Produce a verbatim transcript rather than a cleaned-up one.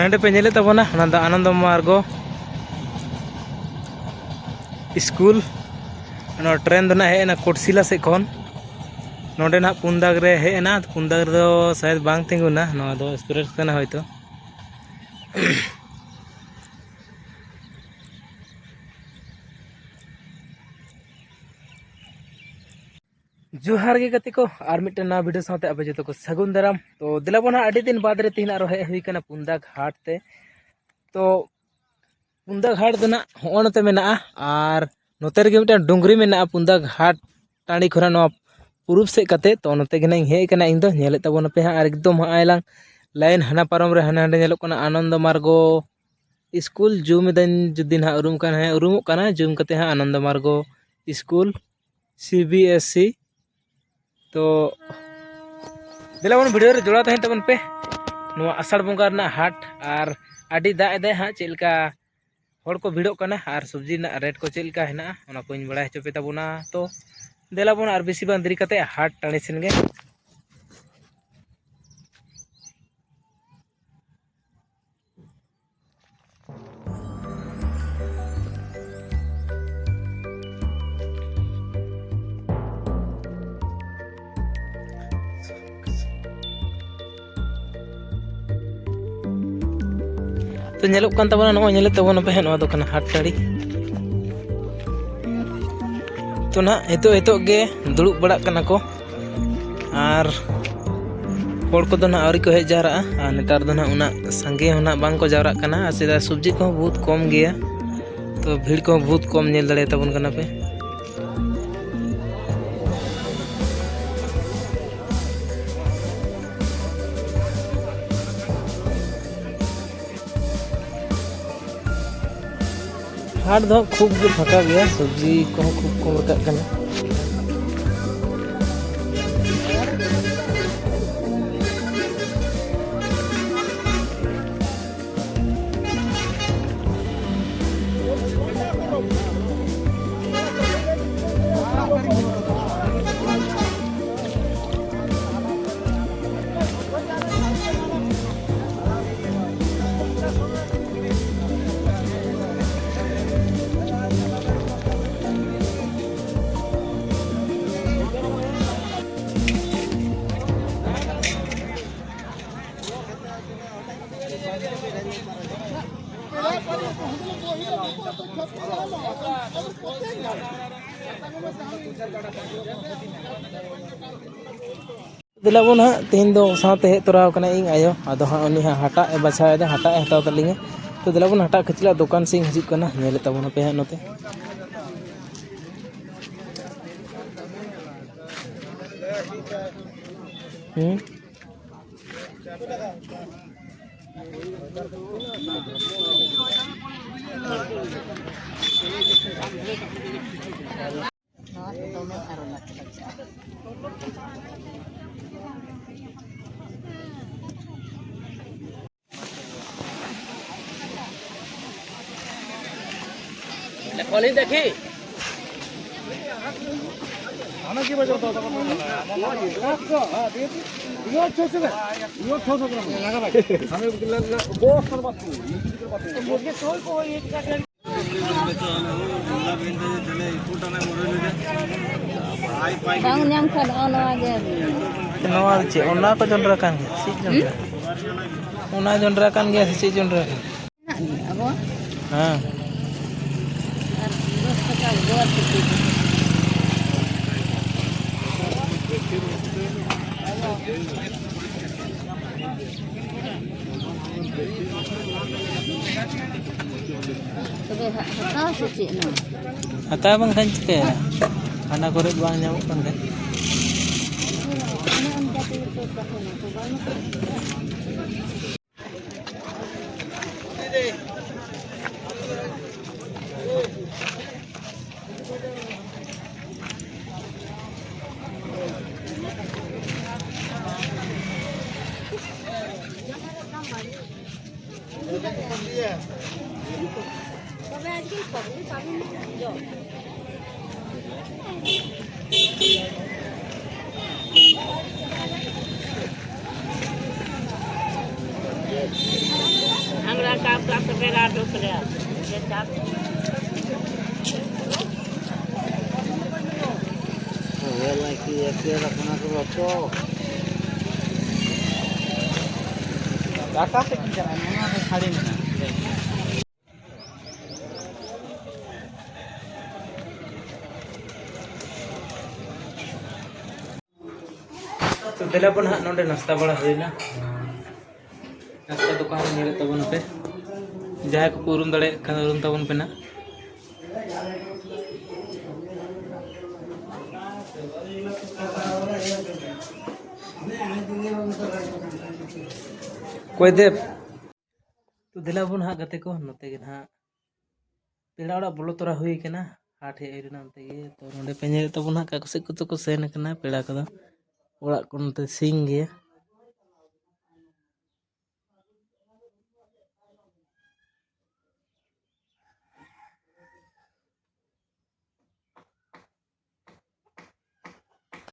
ᱱᱚᱰᱮ ᱯᱮ ᱧᱮᱞᱮᱫ ᱛᱟᱵᱚᱱᱟ, ᱚᱱᱟ ᱫᱚ ᱟᱱᱚᱱᱫᱚ ᱢᱟᱨᱜᱚ ᱥᱠᱩᱞ᱾ ᱱᱚᱣᱟ ᱴᱨᱮᱱ ᱫᱚ ᱱᱟᱜ ᱦᱮᱡ ᱮᱱᱟ ᱠᱳᱴᱥᱤᱞᱟ ᱥᱮᱫ ᱠᱷᱚᱱ᱾ ᱱᱚᱰᱮ ᱱᱟᱜ ᱯᱩᱱᱫᱟᱜᱽ ᱨᱮ ᱦᱮᱡ ᱮᱱᱟ᱾ ᱯᱩᱱᱫᱟᱜᱽ ᱨᱮᱫᱚ ᱥᱟᱭᱮᱫ ᱵᱟᱝ ᱛᱤᱸᱜᱩᱱᱟ, ᱱᱚᱣᱟ ᱫᱚ ᱮᱠᱥᱯᱨᱮᱥ ᱠᱟᱱᱟ ᱦᱚᱭᱛᱳ᱾ ᱡᱚᱦᱟᱨ ᱜᱮ ᱜᱟᱛᱮ ᱠᱚ, ᱟᱨ ᱢᱤᱫᱴᱮᱱ ᱱᱟᱣᱟ ᱵᱷᱤᱰᱤᱭᱳ ᱥᱟᱶᱛᱮ ᱟᱯᱮ ᱡᱚᱛᱚ ᱠᱚ ᱥᱟᱹᱜᱩᱱ ᱫᱟᱨᱟᱢ᱾ ᱛᱚ ᱫᱮᱞᱟ ᱵᱚᱱ ᱦᱟᱸᱜ, ᱟᱹᱰᱤ ᱫᱤᱱ ᱵᱟᱫᱽ ᱨᱮ ᱛᱮᱦᱮᱧ ᱟᱨᱚ ᱦᱮᱡ ᱦᱩᱭ ᱠᱟᱱᱟ ᱯᱩᱱᱫᱟᱜᱽ ᱦᱟᱴ ᱛᱮ᱾ ᱛᱚ ᱯᱩᱱᱫᱟᱜᱽ ᱦᱟᱴ ᱫᱚ ᱱᱟᱜ ᱦᱚᱸᱜᱼᱚ ᱱᱚᱛᱮ ᱢᱮᱱᱟᱜᱼᱟ, ᱟᱨ ᱱᱚᱛᱮ ᱨᱮᱜᱮ ᱢᱤᱫᱴᱟᱝ ᱰᱩᱝᱨᱤ ᱢᱮᱱᱟᱜᱼᱟ ᱯᱩᱱᱫᱟᱜᱽ ᱦᱟᱴ ᱴᱟᱺᱰᱤ ᱠᱷᱚᱱᱟᱜ ᱱᱚᱣᱟ ᱯᱩᱨᱩᱵ ᱥᱮᱫ ᱠᱟᱛᱮ᱾ ᱛᱚ ᱱᱚᱛᱮ ᱜᱮ ᱱᱟᱜ ᱤᱧ ᱦᱮᱡ ᱟᱠᱟᱱᱟ ᱤᱧ ᱫᱚ, ᱧᱮᱞᱮᱫ ᱛᱟᱵᱚᱱᱟᱯᱮ ᱦᱟᱸᱜ᱾ ᱟᱨ ᱮᱠᱫᱚᱢ ᱦᱟᱸᱜ ᱟᱭᱞᱟᱝ ᱞᱟᱭᱤᱱ ᱦᱟᱱᱟ ᱯᱟᱨᱚᱢ ᱨᱮ ᱦᱟᱸᱰᱮ ᱦᱟᱸᱰᱮ ᱧᱮᱞᱚᱜ ᱠᱟᱱᱟ ᱟᱱᱚᱱᱫᱚ ᱢᱟᱨᱜᱚ ᱥᱠᱩᱞ, ᱡᱩᱢ ᱮᱫᱟᱹᱧ ᱡᱩᱫᱤ ᱱᱟᱦᱟᱜ ᱩᱨᱩᱢ ᱠᱟᱱ, ᱦᱮᱸ ᱩᱨᱩᱢᱚᱜ ᱠᱟᱱᱟ, ᱡᱩᱢ ᱠᱟᱛᱮ ᱦᱟᱸᱜ Ananda Marga school, C B S C. ᱛᱚ ᱫᱮᱞᱟ ᱵᱚᱱ ᱵᱷᱤᱰᱤᱭᱳ ᱨᱮ ᱡᱚᱲᱟᱣ ᱛᱟᱦᱮᱱ ᱛᱟᱵᱚᱱ ᱯᱮ᱾ ᱱᱚᱣᱟ ᱟᱥᱟᱲ ᱵᱚᱸᱜᱟ ᱨᱮᱱᱟᱜ ᱦᱟᱴ, ᱟᱨ ᱟᱹᱰᱤ ᱫᱟᱜ ᱮᱫᱟᱭ ᱦᱟᱸᱜ, ᱪᱮᱫ ᱞᱮᱠᱟ ᱦᱚᱲ ᱠᱚ ᱵᱷᱤᱲᱚᱜ ᱠᱟᱱᱟ ᱟᱨ ᱥᱚᱵᱽᱡᱤ ᱨᱮᱱᱟᱜ ᱨᱮᱴ ᱠᱚ ᱪᱮᱫ ᱞᱮᱠᱟ ᱦᱮᱱᱟᱜᱼᱟ, ᱚᱱᱟ ᱠᱚᱧ ᱵᱟᱲᱟᱭ ᱦᱚᱪᱚ ᱯᱮ ᱛᱟᱵᱚᱱᱟ᱾ ᱛᱚ ᱫᱮᱞᱟ ᱵᱚᱱ ᱟᱨ ᱵᱮᱥᱤ ᱵᱟᱝ ᱫᱮᱨᱤ ᱠᱟᱛᱮ ᱦᱟᱴ ᱴᱟᱺᱰᱤ ᱥᱮᱱ ᱜᱮ᱾ ᱛᱚ ᱧᱮᱞᱚᱜ ᱠᱟᱱ ᱛᱟᱵᱚᱱᱟ, ᱱᱚᱜᱼᱚᱭ ᱧᱮᱞᱮᱫ ᱛᱟᱵᱚᱱᱟᱯᱮ ᱦᱟᱸᱜ, ᱱᱚᱣᱟ ᱫᱚ ᱠᱟᱱᱟ ᱦᱟᱴ ᱴᱟᱺᱰᱤ᱾ ᱛᱚ ᱱᱟᱦᱟᱜ ᱱᱤᱛᱚᱜ ᱱᱤᱛᱚᱜ ᱜᱮ ᱫᱩᱲᱩᱵ ᱵᱟᱲᱟᱜ ᱠᱟᱱᱟ ᱠᱚ, ᱟᱨ ᱦᱚᱲ ᱠᱚᱫᱚ ᱱᱟᱦᱟᱜ ᱟᱹᱣᱨᱤ ᱠᱚ ᱦᱮᱡ ᱡᱟᱣᱨᱟᱜᱼᱟ᱾ ᱟᱨ ᱱᱮᱛᱟᱨ ᱫᱚ ᱱᱟᱦᱟᱜ ᱩᱱᱟᱹᱜ ᱥᱟᱸᱜᱮ ᱦᱚᱸ ᱱᱟᱦᱟᱜ ᱵᱟᱝ ᱠᱚ ᱡᱟᱣᱨᱟᱜ ᱠᱟᱱᱟ, ᱟᱨ ᱥᱮᱫᱟᱭ ᱥᱚᱵᱽᱡᱤ ᱠᱚᱦᱚᱸ ᱵᱚᱦᱩᱛ ᱠᱚᱢ ᱜᱮᱭᱟ᱾ ᱛᱚ ᱵᱷᱤᱲ ᱠᱚᱦᱚᱸ ᱵᱚᱦᱩᱛ ᱠᱚᱢ ᱧᱮᱞ ᱫᱟᱲᱮᱭᱟᱛᱟᱵᱚᱱ ᱠᱟᱱᱟ ᱯᱮ᱾ ᱦᱟᱴ ᱫᱚ ᱠᱷᱩᱵ ᱜᱮ ᱯᱷᱟᱸᱠᱟ ᱜᱮᱭᱟ, ᱥᱚᱵᱽᱡᱤ ᱠᱚᱦᱚᱸ ᱠᱷᱩᱵ ᱠᱚᱢ ᱨᱟᱠᱟᱵ ᱠᱟᱱᱟ᱾ ᱫᱮᱞᱟ ᱵᱚᱱ ᱦᱟᱸᱜ, ᱛᱮᱦᱮᱧ ᱫᱚ ᱥᱟᱶᱛᱮ ᱦᱮᱡ ᱛᱚᱨᱟᱣ ᱠᱟᱱᱟ ᱤᱧ ᱟᱭᱳ᱾ ᱟᱫᱚ ᱦᱟᱸᱜ ᱩᱱᱤ ᱦᱟᱸᱜ ᱦᱟᱴᱟᱜ ᱮ ᱵᱟᱪᱷᱟᱣ ᱮᱫᱟ, ᱦᱟᱴᱟᱜ ᱮ ᱦᱟᱛᱟᱣ ᱛᱟᱹᱞᱤᱧᱟ᱾ ᱛᱚ ᱫᱮᱞᱟ ᱵᱚᱱ ᱦᱟᱴᱟᱜ ᱠᱷᱟᱹᱪᱞᱟᱹᱜ ᱫᱚᱠᱟᱱ ᱥᱮᱫ ᱤᱧ ᱦᱤᱡᱩᱜ ᱠᱟᱱᱟ, ᱧᱮᱞᱮᱫ ᱛᱟᱵᱚᱱᱟᱯᱮ ᱦᱟᱸᱜ ᱱᱚᱛᱮ᱾ ᱦᱩᱸ᱾ ᱵᱟᱝ ᱧᱟᱢ ᱠᱷᱟᱱ ᱱᱚᱜᱼᱚ ᱱᱚᱣᱟ ᱜᱮ᱾ ᱱᱚᱣᱟ ᱫᱚ ᱪᱮᱫ? ᱚᱱᱟ ᱠᱚ ᱡᱚᱱᱰᱨᱟ ᱠᱟᱱ ᱜᱮᱭᱟ? ᱪᱮᱫ ᱡᱚᱱᱰᱨᱟ? ᱦᱩᱸ? ᱚᱱᱟ ᱡᱚᱱᱰᱨᱟ ᱠᱟᱱ ᱜᱮᱭᱟ ᱥᱮ ᱪᱮᱫ ᱡᱚᱱᱰᱨᱟ ᱠᱟᱱᱟ? ᱢᱮᱱᱟᱜ ᱜᱮᱭᱟ ᱟᱵᱚ᱾ ᱦᱮᱸ᱾ ᱟᱨ ᱫᱚᱥ ᱴᱟᱠᱟ ᱜᱚᱲ ᱛᱮᱜᱮ᱾ ᱛᱚᱵᱮ ᱦᱟ-, ᱦᱟᱛᱟᱣ ᱥᱮ ᱪᱮᱫ ᱱᱚᱣᱟ? ᱦᱟᱛᱟᱣ ᱵᱟᱝᱠᱷᱟᱱ ᱪᱤᱠᱟᱹᱭᱟ? ᱦᱟᱱᱟ ᱠᱚᱨᱮ ᱵᱟᱝ ᱧᱟᱢᱚᱜ ᱠᱟᱱ ᱠᱷᱟᱱ᱾ ᱚᱱᱮ ᱚᱱᱠᱟ ᱛᱮᱜᱮ ᱛᱚ ᱛᱟᱦᱮᱱᱟ, ᱛᱚ ᱵᱟᱝ हमरा हिसाब से बेरा डूब रहा है। ᱚᱠᱟ ᱥᱮᱫ ᱠᱤᱱ ᱪᱟᱞᱟᱜᱼᱟ? ᱱᱚᱣᱟ ᱫᱚ ᱥᱟᱹᱲᱤ ᱢᱮᱱᱟᱜᱼᱟ᱾ ᱫᱮᱞᱟ ᱵᱚᱱ ᱦᱟᱸᱜ, ᱱᱚᱰᱮ ᱱᱟᱥᱛᱟ ᱵᱟᱲᱟ ᱦᱩᱭᱱᱟ᱾ ᱱᱟᱥᱛᱟ ᱫᱚᱠᱟᱱ ᱧᱮᱞᱮᱫ ᱛᱟᱵᱚᱱ ᱯᱮ, ᱡᱟᱦᱟᱸᱭ ᱠᱚᱠᱚ ᱩᱨᱩᱢ ᱫᱟᱲᱮᱭᱟᱜ ᱠᱷᱟᱱ ᱩᱨᱩᱢ ᱛᱟᱵᱚᱱ ᱯᱮ ᱱᱟᱜ᱾ ᱚᱠᱚᱭ ᱫᱮᱵ? ᱛᱚ ᱫᱮᱞᱟ ᱵᱚᱱ ᱦᱟᱸᱜ ᱜᱟᱛᱮ ᱠᱚ, ᱱᱚᱛᱮ ᱜᱮ ᱱᱟᱦᱟᱜ ᱯᱮᱲᱟ ᱚᱲᱟᱜ ᱵᱚᱞᱚ ᱛᱚᱨᱟ ᱦᱩᱭ ᱠᱟᱱᱟ, ᱦᱟᱴ ᱦᱮᱡ ᱦᱩᱭ ᱞᱮᱱᱟ ᱚᱱᱛᱮ ᱜᱮ᱾ ᱛᱚ ᱱᱚᱰᱮ ᱯᱮ ᱧᱮᱞᱮᱫ ᱛᱟᱵᱚᱱ ᱦᱟᱸᱜ, ᱚᱠᱟ ᱠᱚ ᱥᱮᱫ ᱠᱚᱛᱮ ᱠᱚ ᱥᱮᱱ ᱠᱟᱱᱟ ᱯᱮᱲᱟ ᱠᱚᱫᱚ, ᱚᱲᱟᱜ ᱠᱚ ᱱᱚᱛᱮ ᱥᱤᱧ ᱜᱮᱭᱟ᱾